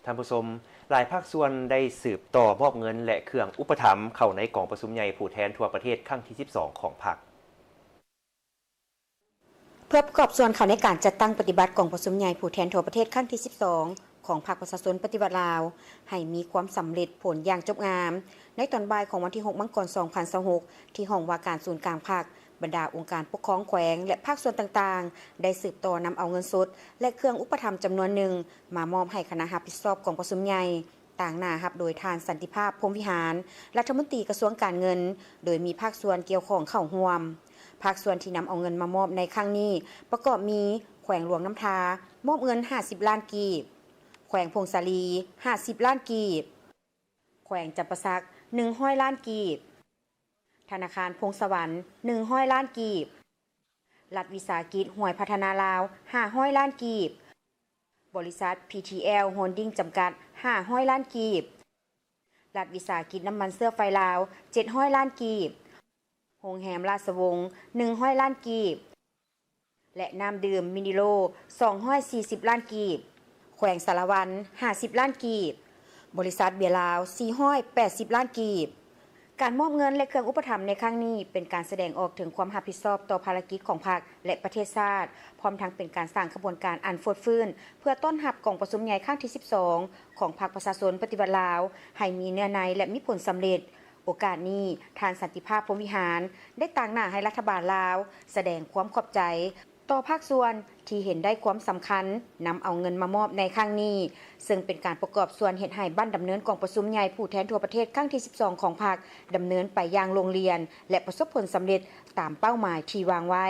ທ່ານຜູ້ຊົມ, ຫຼາຍພາກສ່ວນໄດ້ສືບຕໍ່ມອບເງິນ ແລະ ເຄື່ອງອຸປະຖຳເຂົ້າໃນກອງປະຊຸມໃຫຍ່ຜູ້ແທນທົ່ວປະເທດຄັ້ງທີສິບສອງຂອງພັກ. ເພື່ອປະກອບສ່ວນເຂົ້າໃນການຈັດຕັ້ງປະຕິບັດກອງປະຊຸມໃຫຍ່ຜູ້ແທນທົ່ວປະເທດຄັ້ງທີສິບສອງຂອງພັກປະຊາຊົນປະຕິວັດລາວ ໃຫ້ມີຄວາມສຳເລັດຜົນຢ່າງຈົບງາມ, ໃນຕອນບ່າຍຂອງວັນທີຫົກມັງກອນສອງພັນຊາວຫົກ ທີ່ຫ້ອງວ່າການສູນກາງພັກ, ບັນດາອົງການປົກຄອງແຂວງ ແລະ ພາກສ່ວນຕ່າງໆ ໄດ້ສືບຕໍ່ນຳເອົາເງິນສົດ ແລະ ເຄື່ອງອຸປະຖຳຈຳນວນໜຶ່ງ ມາມອບໃຫ້ຄະນະຮັບຜິດຊອບກອງປະຊຸມໃຫຍ່, ຕາງໜ້າຮັບໂດຍທ່ານ ສັນຕິພາບ ພົມວິຫານ ລັດຖະມົນຕີກະຊວງການເງິນ, ໂດຍມີພາກສ່ວນກ່ຽວຂ້ອງເຂົ້າຮ່ວມ. ພາກສ່ວນທີ່ນຳເອົາເງິນມາມອບໃນຄັ້ງນີ້ ປະກອບມີ ແຂວງຫຼວງນ້ຳທາ ມອບເງິນຫ້າສິບລ້ານກີບ, ແຂວງຜົ້ງສາລີ ຫ້າສິບລ້ານກີບ, ແຂວງຈຳປາສັກ ໜຶ່ງຮ້ອຍລ້ານກີບ, ທະນາຄານພົງສະຫວັນ ໜຶ່ງຮ້ອຍລ້ານກີບ, ລັດວິສາຫະກິດຫວຍພັດທະນາລາວ ຫ້າຮ້ອຍລ້ານກີບ, ບໍລິສັດ ພີທີແອລ ໂຮນດິ້ງ ຈຳກັດ ຫ້າຮ້ອຍລ້ານກີບ, ລັດວິສາຫະກິດນ້ຳມັນເຊື້ອໄຟລາວ ເຈັດຮ້ອຍລ້ານກີບ, ໂຮງແຮມລາຊະວົງ ໜຶ່ງຮ້ອຍລ້ານກີບ ແລະ ນ້ຳດື່ມມິນດີໂລ ສອງຮ້ອຍສີ່ສິບລ້ານກີບ, ແຂວງສາລະວັນ ຫ້າສິບລ້ານກີບ, ບໍລິສັດເບຍລາວ ສີ່ຮ້ອຍແປດສິບລ້ານກີບ. ການມອບເງິນ ແລະ ເຄື່ອງອຸປະຖຳໃນຄັ້ງນີ້ ເປັນການສະແດງອອກເຖິງຄວາມຮັບຜິດຊອບຕໍ່ພາລະກິດຂອງພັກ ແລະ ປະເທດຊາດ, ພ້ອມທັງເປັນການສ້າງຂະບວນການອັນຟົດຟື້ນ ເພື່ອຕ້ອນຮັບກອງປະຊຸມໃຫຍ່ຄັ້ງທີສິບສອງຂອງພັກປະຊາຊົນປະຕິວັດລາວ ໃຫ້ມີເນື້ອໃນ ແລະ ມີຜົນສຳເລັດ. ໂອກາດນີ້, ທ່ານ ສັນຕິພາບ ພົມວິຫານ ໄດ້ຕາງໜ້າໃຫ້ລັດຖະບານລາວ ສະແດງຄວາມຂອບໃຈ ຕໍ່ພາກສ່ວນທີ່ເຫັນໄດ້ຄວາມສຳຄັນ ນຳເອົາເງິນມາມອບໃນຄັ້ງນີ້, ເຊິ່ງເປັນການປະກອບສ່ວນເຮັດໃຫ້ບັ້ນດຳເນີນກອງປະຊຸມໃຫຍ່ຜູ້ແທນທົ່ວປະເທດຄັ້ງທີສິບສອງຂອງພັກ ດຳເນີນໄປຢ່າງໂລ່ງລ່ຽນ ແລະ ປະສົບຜົນສຳເລັດຕາມເປົ້າໝາຍທີ່ວາງໄວ້.